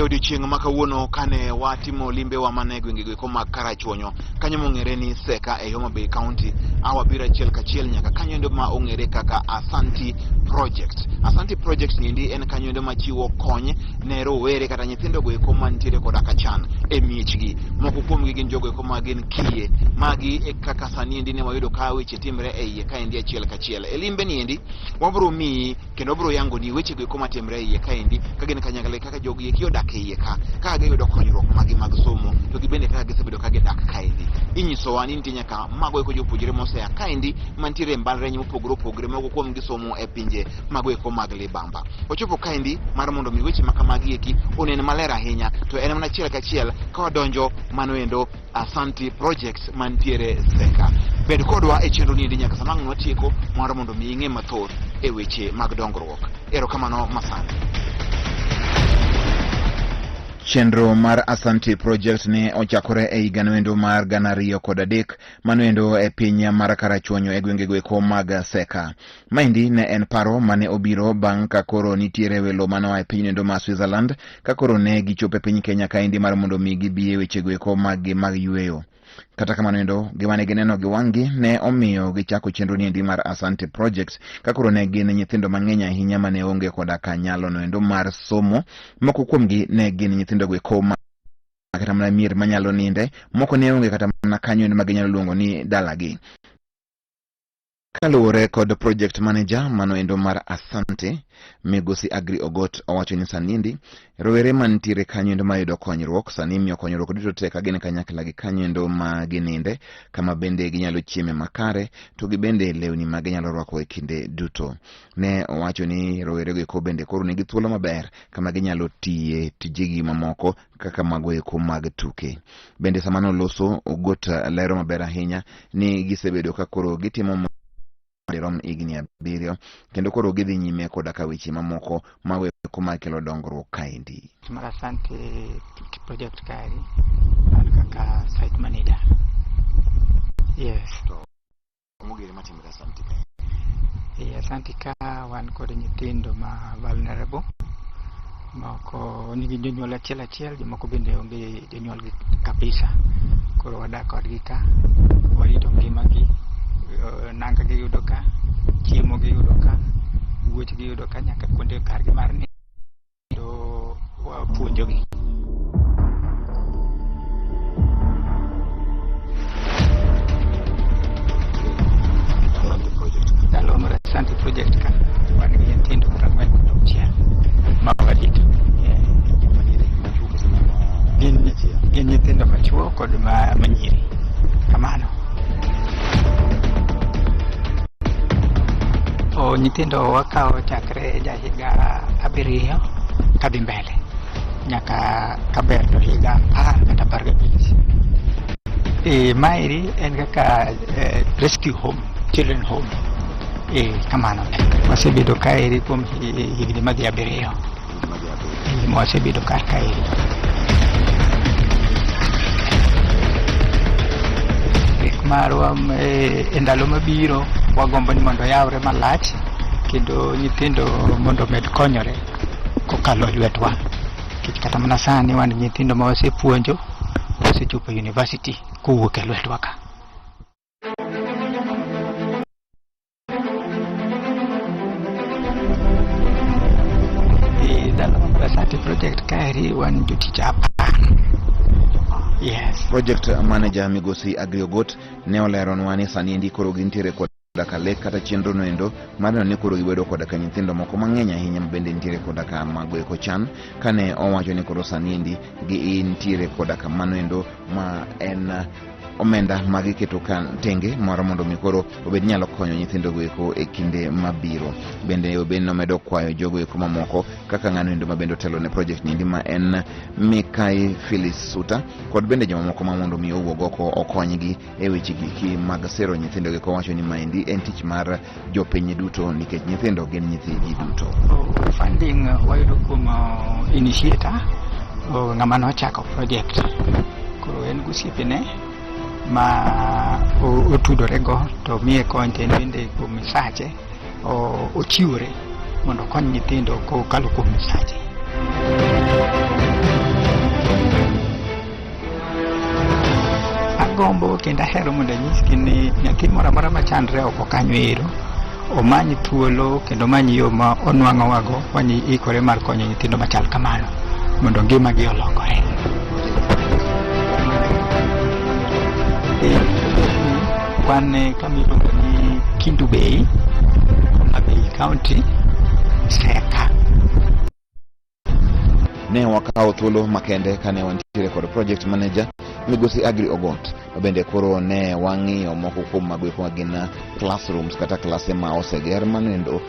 odiochieng' ma kawuono kane watimo limbewa mana e gwenge goeko mag Karachuonyo, kanyo mong'ere ni Seka e Homa Bay County, a wabiro achiel kachiel nyaka kanyo endo ma ong'ere kaka Asanti Project. Asanti Project niendi en kanyo endo machiwo kony ne rowere kata nyithindo goeko mantiere koda kachan e miechgi. Moko kuomgi gin jogo eko ma gin kiye. Magi e kaka sani endi ne wayudo ka weche timre e iye kaendi achiel kachiel. E limbe niendi wabiro miyi kendo wabiro yangoni weche go eko matimre e iye kaendi ka gin kanyakla kaka jogi eki odak e iye ka kaka giyudo konyruok magi mag somo to gi bende kaka gisebedo ka gidak kaendi. Inyisowa ni nitie nyaka mago eko jopuonjre mosea kaendi mantiere e mbalariany mopogore opogore moko kuom gi somo e pinje mago eko mag libamba. Wachopo kaendi mar mondo mi weche ma kamagi eki onen maler ahinya to en mana achiel kachiel ka wadonjo mano endo Asanti Project mantiere Seka. Bed kodwa e chenro niendi nyaka sama ang' watieko mar mondo mi ing'e mathoth e weche mag dongruok. Erokamano masani. Chenro mar Asanti Project ne ochakore e higano mar 2003 mano endo e piny mar Karachuonyo e gwenge goeko mag Seka. Maendi ne en paro mane obiro bang' ka koro nitiere welo manoa e piny endo mar Switzerland ka koro ne gichopo e piny Kenya kaendi mar mondo mi gibi e weche goeko maggi mag yueyo. Kata kamano endo, gima ne gineno gi wang'gi ne omiyo gichako chenro niendi mar Asante Project ka koro ne gin nyithindo mang'eny ahinya mane onge koda ka nyalo noendo mar somo. Moko kuomgi ne gin nyithindo goeko ma kata mana mier manyalo ninde, moko ne onge kata mana kanyo endo ma ginyalo luongo ni dalagi. Kaluwore kod project manager mano endo mar Asante, Migosi Agri Ogot owacho ni sani endi rowere mantiere kanyo endo mayudo konyruok sani imiyo konyruok duto te ka gin kanyakla gi kanyo endo ma gininde kama bende ginyalo chieme makare to gi bende lewni ma ginyalo rwako e kinde duto. Ne owacho ni rowere go eko bende koro nigi thuolo maber kama ginyalo tiye tijegi mamoko kaka mago eko mag tuke. Bende sama noloso, Ogot lero maber ahinya ni gisebedo ka koro gitimo madirom higni 7 kendo koro gidhi nyime koda ka weche mamoko mago eko makelo dongruok kaendi. Mar Asante Project kaeri an kaka site manager. Yes. To mogere matimore Asante kae? E Asante ka wan kod nyithindo ma vulnerable, moko nigi jonyuol achiel achiel, jomoko bende onge jonyuolgi kabisa. Koro wadak kodgi ka, warito ngimagi, nanga giyudo ka, chiemo giyudo ka, wuoch giyudo ka, nyaka kuonde kargi mar nindo wapuonjogi. Ndalo mar Asante Project ka wan gi nyithindo 46 ma warito. Gin nyithindo machuo kod ma manyiri. Kamano. O nyithindo wakawo chakre jahiga 7 kadhi mbele nyaka kaber to higa 10 kata 15. E, maeri en kaka rescue home, children home. E, kamano. Wasebedo kaeri kuom higni madhi 7. E, wasebedo kar kaeri. Lek marwa e ndalo mabiro wagombo ni mondo oyawre malach kendo nyithindo mondo omed konyore kokalo e lwetwa. Nikech kata mana sani wan gi nyithindo ma wasepuonjo osechopo e university kowuok e lwetwa ka. E ndalo mag Asante Project kaeri wan jotich 10. Yes. Project manager Migosi Agri Ogot ne oleronwa ni sani endi koro gintiere koda ka lek kata chenro noendo mar neno ni koro gibedo koda ka nyithindo moko mang'eny ahinya ma bende nitiere koda ka mago eko chan kane owacho ni koro sani endi gintiere koda ka mano endo ma en omenda ma giketo ka tenge mar mondo mi koro obed nyalo konyo nyithindo go eko e kinde mabiro. Bende obed nomedo kwayo jogo eko mamoko kaka ng'ano endo ma bende otelo ne project niendi ma en Mikai Phyllis Suta kod bende jomamoko ma mondo mi owuog oko okonygi e weche giki mag sero nyithindo gi kowacho ni maendi en tich mar jopiny duto nikech nyithindo gin nyithi ji duto. Funding wayudo kuom initiator, ng'ama nochako project. Koro en gosiepene ma otudore go to miye kony to en bende kuom misache ochiwore mondo okony nyithindo kokalo kuom misache. Agombo kendo ahero mondo anyisgi ni nyathi moro amora machandre oko kanyo ero omany thuolo kendo omany yo ma onwang'owago wanyikore mar konyo nyithindo machal kamano mondo ngimagi olokore. Wan kama iluongo ni Kindu Bay, Homa Bay County, Seka. Ne wakawo thuolo makende kane wantiere kod project manager migosi Agri Ogot, bende koro ne wang'iyo moko kuom mago eko gin classrooms kata klase ma oseger manoendo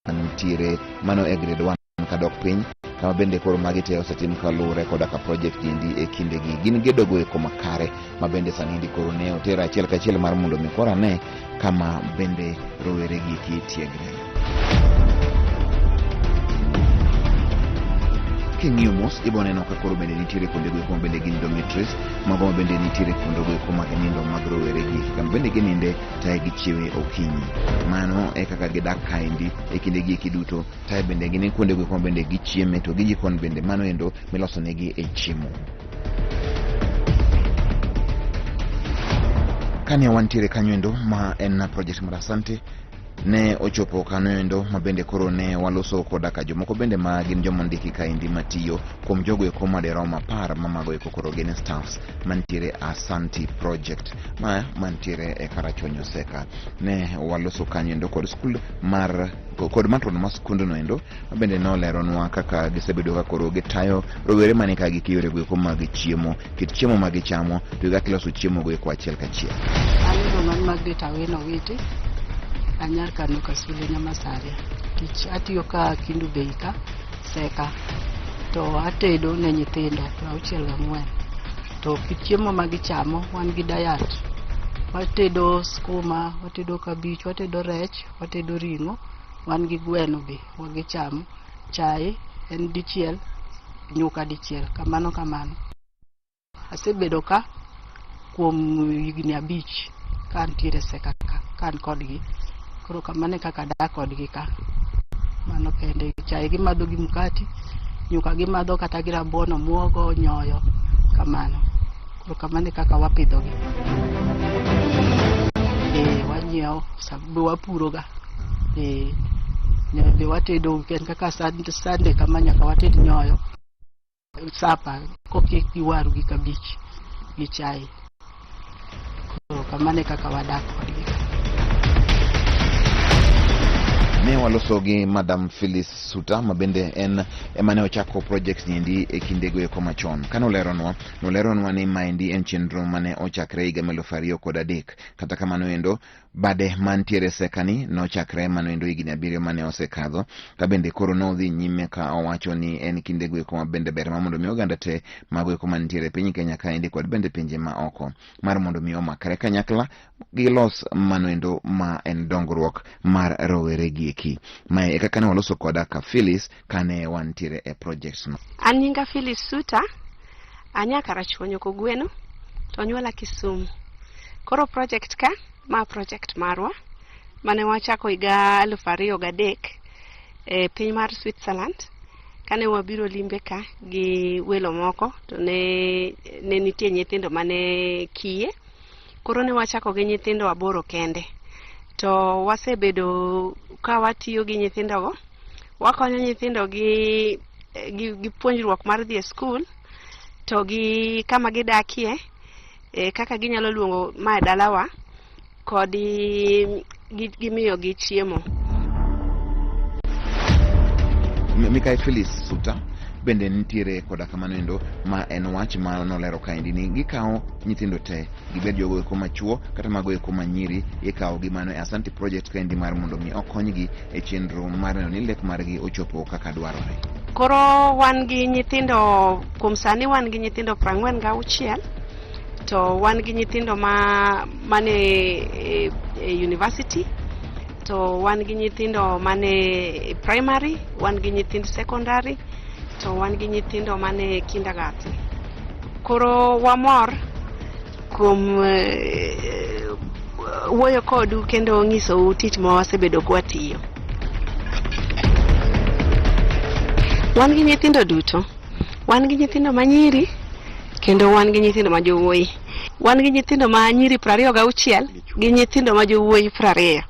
nitiere mano e grade 1 kadok piny, kama bende koro magi te osetim kaluwore koda ka project endi e kindegi gin gedogo eko makare ma bende sani endi koro ne oter achiel kachiel mar mondo mi koro ane kama bende rowere gi eki tiegre. King'iyo mos ibo neno ka koro bende nitiere kuondego eko ma bende gin dormitories, mago ma bende nitiere kuondego eko mag nindo mag rowere gi eki kama bende gininde tae gichiewe okinyi. Mano e kaka gidak kaendi e kinde gi eki duto, tae bende gin kuondego eko ma bende gichieme to gi jikon bende mano endo miloso negi e chiemo. Kane wantiere kanyo endo ma en project mar Asante, ne ochopo kanyo endo ma bende koro ne waloso koda ka jomoko bende ma gin joma ondiki kaendi matiyo kuom jogo eko madirom 10 ma mago eko koro gin staffs mantiere Asante project ma mantiere e Karachuonyo Seka. Ne waloso kanyo endo kod skul mar kod matron mar skundno endo ma bende noleronwa kaka gisebedo ka koro gitayo rowere mane ka gi yore go eko mag chiemo, kit chiemo ma gichamo to gi kaka iloso chiemo go eko achiel kachiel. An iluonga ni Margaret Awino Owiti, an nyar Kano Kasule Nyamasaria. Tich atiyo ka Kindu Bay ka, Seka, to atedo ne nyithindo 64. To kit chiemo ma gichamo, wan gi diet. Watedo skuma, watedo kabich, watedo rech, watedo ring'o, wan gi gweno be wagichamo. Chae en dichiel, nyuka dichiel, kamano kamano. Asebedo ka kuom higni 5 ka antiere Seka ka, ka an kodgi. Koro kamano e kaka adak kodgi ka. Mano kende. Chae gimadho gi mkati, nyuka gimadho kata gi rabuon, omuogo, nyoyo, kamano. Koro kamano e kaka wapidhogi. Wanyiewo, be wapuroga. Be watedo en kaka Sunday kama nyaka wated nyoyo. Sapa kokik gi waru gi kabich gi chae. Koro kamano e kaka wadak kodgi. Ne waloso gi Madam Phyllis Suta ma bende en ema ne ochako project niendi e kindego eko machon. Kane oleronwa, noleronwa ni maendi en chenro mane ochakre higa 2003. Kata kamano endo, bade mantiere Sekani nochakre mano endo higni 7 mane osekadho, ka bende koro nodhi nyime ka owacho ni en kindego eko ma bende ber ma mondo mi oganda te mago eko mantiere e piny Kenya kaendi kod bende pinje ma oko mar mondo mi omakre kanyakla gilos mano endo ma en dongruok mar rowere gi eki. Mae e kaka ne waloso koda ka Phyllis kane wantiere e project no. An nyinga Phyllis Suta, anya Karachuonyo Kogweno, to onyuola Kisumu. Koro project ka, ma project marwa, mane wachako higa 2003 e piny mar Switzerland. Kane wabiro limbe ka gi welo moko, to ne nitie nyithindo mane kiye. Koro ne wachako gi nyithindo 8 kende. To wasebedo ka watiyo gi nyithindogo. Wakonyo nyithindo gi puonjruok mar dhi e skul, to gi kama gidakie, kaka ginyalo luongo ma e dalawa, kod gi miyogi chiemo. Mikai Phyllis Suta bende nitiere koda kamano endo ma en wach ma nolero kaendi ni gikawo nyithindo te, gibed jogo eko machuo kata mago eko manyiri, ikawo gi mano e Asante project kaendi mar mondo mi okonygi e chenro mar neno ni lek margi ochopo kaka dwarore. Koro wan gi nyithindo, kuom sani wan gi nyithindo 46, to wan gi nyithindo mane e university, to wan gi nyithindo mane primary, wan gi nyithind secondary, to wan gi nyithindo mane kindergarten. Koro wamor kuom wuoyo kodu kendo nyisou tich ma wasebedo kwatiyo. Wan gi nyithindo duto. Wan gi nyithindo manyiri kendo wan gi nyithindo ma jowuoyi. Wan gi nyithindo ma nyiri 26 gi nyithindo ma jowuoyi 20.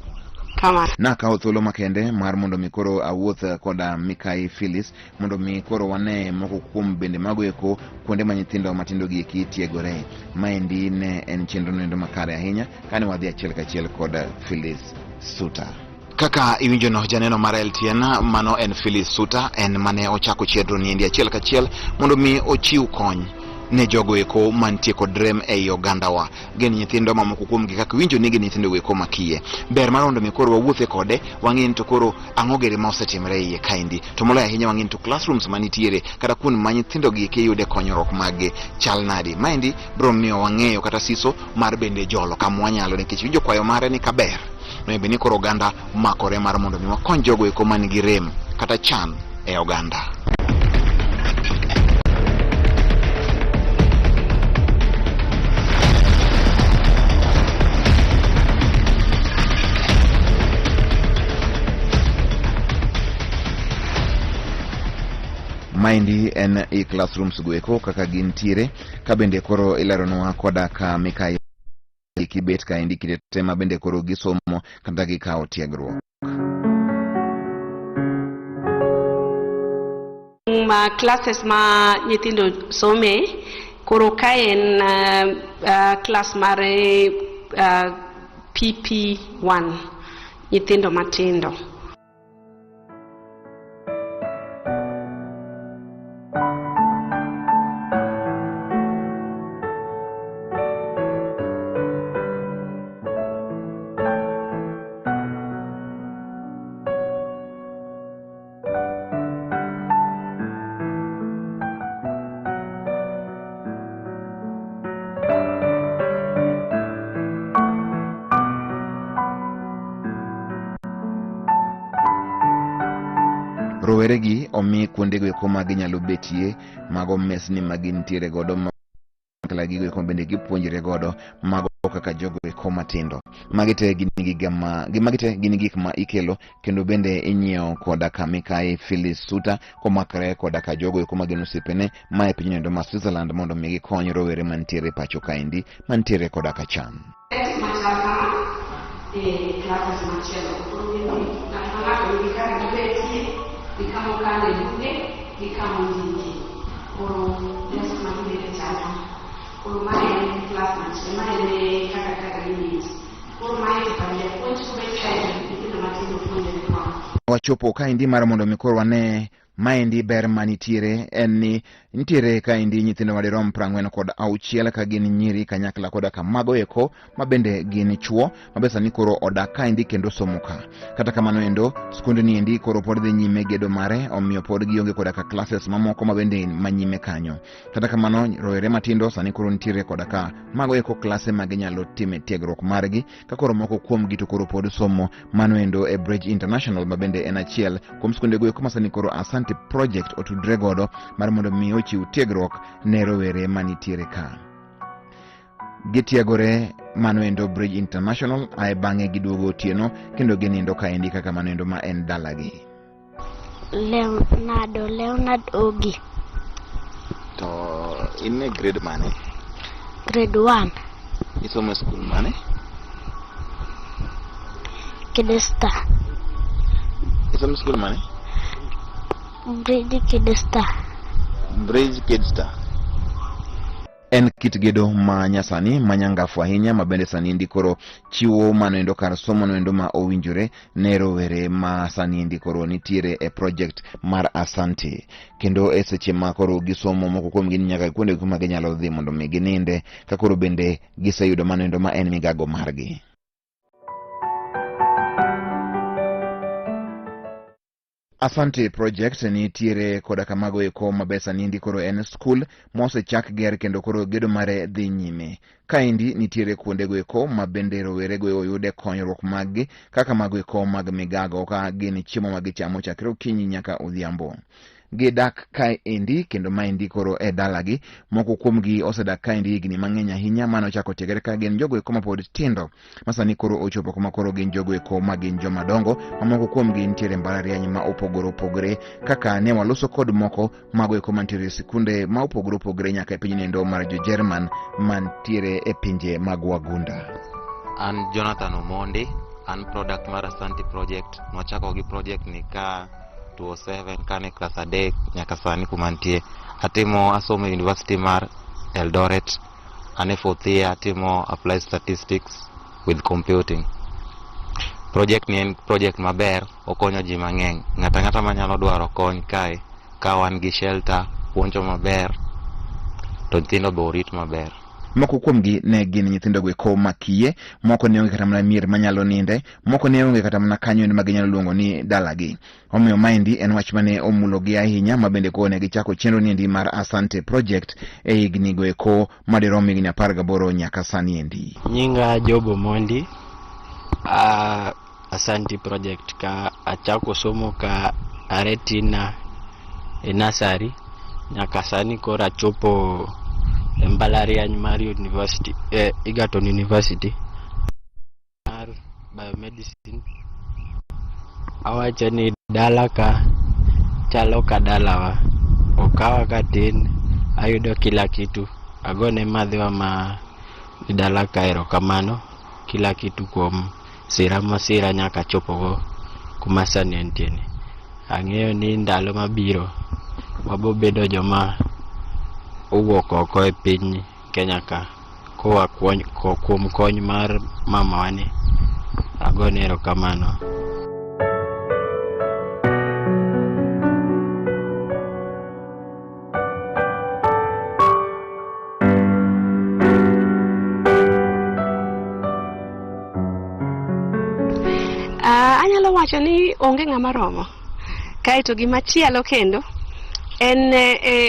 Kamano. Nakawo thuolo makende mar mondo mi koro awuoth koda Mikai Phyllis mondo mi koro wane moko kuom bende mago eko kuonde ma nyithindo matindo gi eki tiegore. Maendi ne en chenro noendo makare ahinya kane wadhi achiel kachiel kod Phyllis Suta. Kaka iwinjono janeno mar LTN, mano en Phyllis Suta, en mane ochako chenro niendi achiel kachiel mondo mi ochiw kony ne jogo eko mantie kod rem ei ogandawa. Gin nyithindo mamoko kuomgi kaka iwinjo ni gin nyithindo eko makiye. Ber mar mondo mi koro wawuothe kode, wang'e ni to koro ang'o giri ma osetimore e iye kaendi. To moloyo ahinya wang'e ni to classrooms manitiere kata kuond ma nyithindo gi eki yude konyruok maggi chal nadi. Maendi biro miyo wang'eyo kata siso mar bende jolo kama wanyalo nikech winjo kwayo mare ni kaber. Onego bed ni koro oganda makore mar mondo mi wakony jogo eko man gi rem kata chan e oganda. Maendi en i classrooms go eko kaka gintiere ka bende koro ileronwa koda ka Mikai kibet kaendi kinde te ma bende koro gisomo kata gikawo tiegruok. Ma classes ma nyithindo some koro ka en class mar PP1 nyithindo matindo. Roweregi omi kuondego eko ma ginyalo betie, mago mesni ma gintiere godo kala gigo eko bende gipuonjre godo, mago kaka jogo eko matindo. Magi te gin giga ma, magi te gin gik ma ikelo kendo bende inyiewo koda ka Mikai Phyllis Suta komakre koda ka jogo eko ma gin osiepene ma e piny endo ma Switzerland mondo mi gikony rowere mantiere pacho kaendi mantiere koda ka chan. Machal kama e classes machielo. Koro gin ng'ato ka ng'ato nigi kaka gibetie, gi kama okane buge, gi kama ondike. Koro desk ma gibete chal kama. Koro mae en class machielo, mae en kaka kaka gibet. Koro mae to kar japuonj kobet kae to nyithindo matindo puonjore koni. Wachopo kaendi mar mondo mi koro wane maendi ber manitiere en ni nitiere kaendi nyithindo madirom 46 ka gin nyiri kanyakla koda ka mago eko ma bende gin chuo ma be sani koro odak kaendi kendo somo ka. Kata kamano endo skundni endi koro pod dhi nyime gedo mare, omiyo pod gionge koda ka classes mamoko ma bende manyime kanyo. Kata kamano rowere matindo sani koro nitiere koda ka mago eko klase ma ginyalo time tiegruok margi ka koro moko kuomgi to koro pod somo mano endo e Bridge International ma bende en achiel kuom skunde go eko ma sani koro Asante Project otudre godo mar mondo mi ochiw tiegruok ne rowere manitiere ka. Gitiegore mano endo Bridge International ae bang'e giduogo otieno kendo ginindo kaendi kaka mano endo ma en dalagi. Leonardo, Leonard Ogi. To in e grade mane? Grade 1. Isomo e skul mane? Kidesta. Isomo e skul mane? Bridge Kidesta. Bridge Kidsta. En kit gedo ma nyasani ma nyangafu ahinya ma bende sani endi koro chiwo mano endo kar somo no endo ma owinjore ne rowere ma sani endi koro nitiere e project mar Asante. Kendo e seche ma koro gisomo moko kuomgi ni nyaka kuonde ma ginyalo dhi mondo mi gininde ka koro bende giseyudo mano endo ma en migago margi. Asante Project nitiere koda kamago eko maber sani endi koro en skul mosechak ger kendo koro gedo mare dhi nyime. Kaendi nitiere kuondego eko ma bende rowerego oyude konyruok maggi kaka mago eko mag migago ka gin chiemo ma gichamo chakre okinyi nyaka odhiambo. Gidak kaendi kendo maendi koro e dalagi. Moko kuomgi osedak kaendi higni mang'eny ahinya mane ochako tiegre ka gin jogo eko mapod tindo ma sani koro ochopo kuma koro gin jogo eko ma gin joma dongo. Mamoko kuomgi nitiere mbalariany ma opogore opogore kaka ne waloso kod moko mago eko mantiere e sikunde ma opogore opogore nyaka e piny nendo mar jo Jerman mantiere e pinje mag Wagunda. An Jonathan Omondi, an product mar Asante Project. Nwachako gi project ni ka 2007 kane klas adek nyaka sani kuma antie. Atimo asomo e University mar Eldoret. An e fourth year atimo applied statistics with computing. Project ni en project maber, okonyo ji mang'eny. Ng'ato ang'ata manyalo dwaro kony kae, ka wan gi shelter, puonjo maber, to nyithindo be orit maber. Moko kuomgi ne gin nyithindo eko makiye, moko ne onge kata mana mier manyalo ninde, moko ne onge kata mana kanyo ma ginyalo luongo ni dalagi. Omiyo maendi en wach mane omulogi ahinya ma bende koro ne gichako chenro niendi mar Asante Project e higni go eko madirom higni 18 nyaka sani endi. Nyinga Job Omondi, Asante Project ka achako somo ka are tina e nursery nyaka sani koro achopo e mbalariany mar university, Egerton University mar biomedicine. Awacho ni dala ka chalo ka dalawa, okawa katin ayudo kila kitu, agone madhiwa ma dala ka erokamano kila kitu kuom sira masira nyaka chopogo kuma sani entie ni. Ang'eyo ni ndalo mabiro wabo bedo joma owuok oko e piny Kenya ka koa kuom kony mar mamawa ni. Agone erokamano. Anyalo wacho ni onge ng'ama romo. Kaeto gimachielo kendo en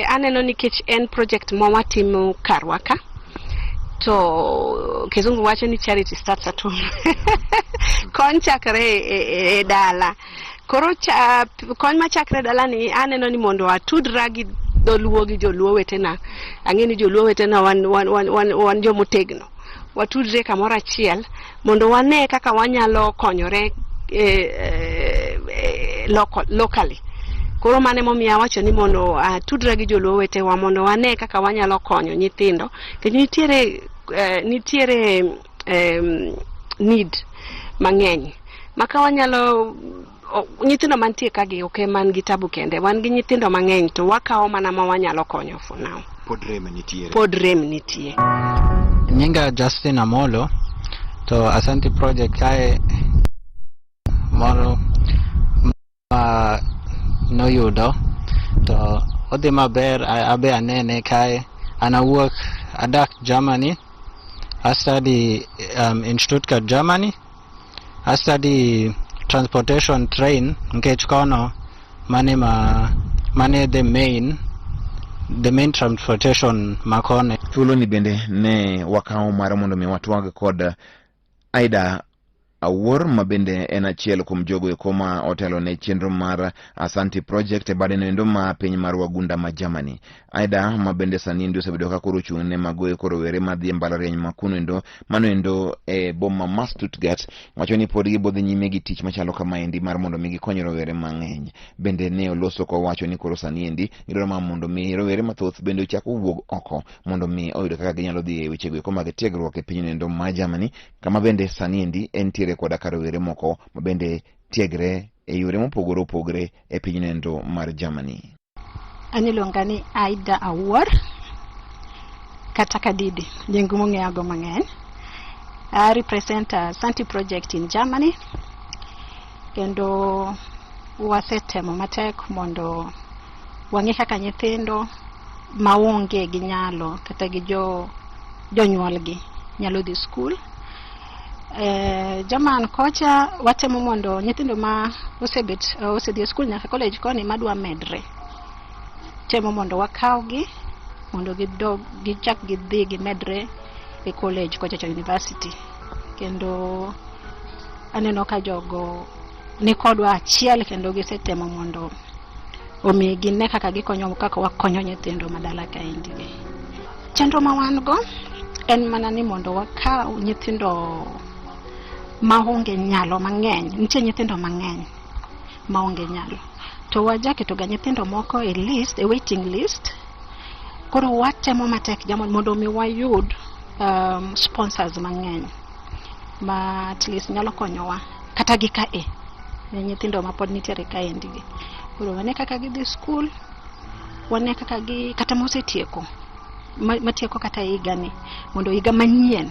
aneno nikech en project ma watimo karwa ka to kizungu wacho ni charity starts at home. Kony chakre e dala. Koro kony machakre e dala ni aneno ni mondo atudra gi dholuo gi joluo wetena. Ang'e ni joluo wetena wan, wan, wan, wan, wan jomotegno. Watudre kamoro achiel mondo wane kaka wanyalo konyore locally. Koro mano emomiyo awacho ni mondo atudra gi joluo wetewa mondo wane kaka wanyalo konyo nyithindo. Nikech nitiere need mang'eny ma ka wanyalo nyithindo mantie ka gi ok man gi tabu kende, wan gi nyithindo mang'eny to wakawo mana ma wanyalo konyo for now. Pod rem nitiere. Pod rem nitie. Nyinga Justin Amolo to Asante Project kae moro ma noyudo to odhi maber abe anene kae. An awuok adak Germany. I study in Stuttgart, Germany. I study transportation train nikech kono mane ma mane the main transportation makone. Thuolo ni bende ne wakawo mar mondo mi watwag kod Aida Awuor ma bende en achiel kuom jogo eko ma otelo ne chenro mar Asante Project e bade noendo ma piny mar Wagunda ma Germany. Aida ma bende sani endi osebedo ka koro ochung' ne mago eko rowere madhi e mbalariany ma kuno endo mano endo e boma ma Stuttgart wacho ni pod gibodhi nyime gi tich machalo kamaendi mar mondo mi gikony rowere mang'eny. Bende ne oloso kowacho ni koro sani endi gidwaro mar mondo mi rowere mathoth bende ochak owuog oko mondo mi oyud kaka ginyalo dhi e wechego eko mag tiegruok e piny endo ma Germany kama bende sani endi entiere koda ka rowere moko ma bende tiegre e yore mopogore opogore e piny endo mar Germany. An iluonga ni Aida Awuor kata Kadidi, nying mong'eyago mang'eny. I represent Asante Project in Germany kendo wasetemo matek mondo wang'e kaka nyithindo maonge gi nyalo kata gi jo jonyuolgi nyalo dhi skul. German kocha watemo mondo nyithindo ma osebet osedhi e skul nyaka college koni madwa medre temo mondo wakawgi mondo gidog gichak gidhi gimedre e college kocha cha university kendo aneno ka jogo ni kodwa achiel kendo gisetemo mondo Omi gine kaka gikonyo, kaka wakonyo nyithindo madala kaendi gi. Chenro ma wan go en mana ni mondo wakaw nyithindo maonge nyalo mang'eny. Nitie nyithindo mang'eny maonge nyalo, to wajaketoga nyithindo moko e list, e waiting list. Koro watemo matek jamon mondo mi wayud sponsors mang'eny ma at least nyalo konyowa kata gi ka e ne nyithindo ma pod nitiere kaendi gi. Koro wane kaka gidhi skul, wane kaka gi kata mosetieko matieko kata higani mondo higa manyien.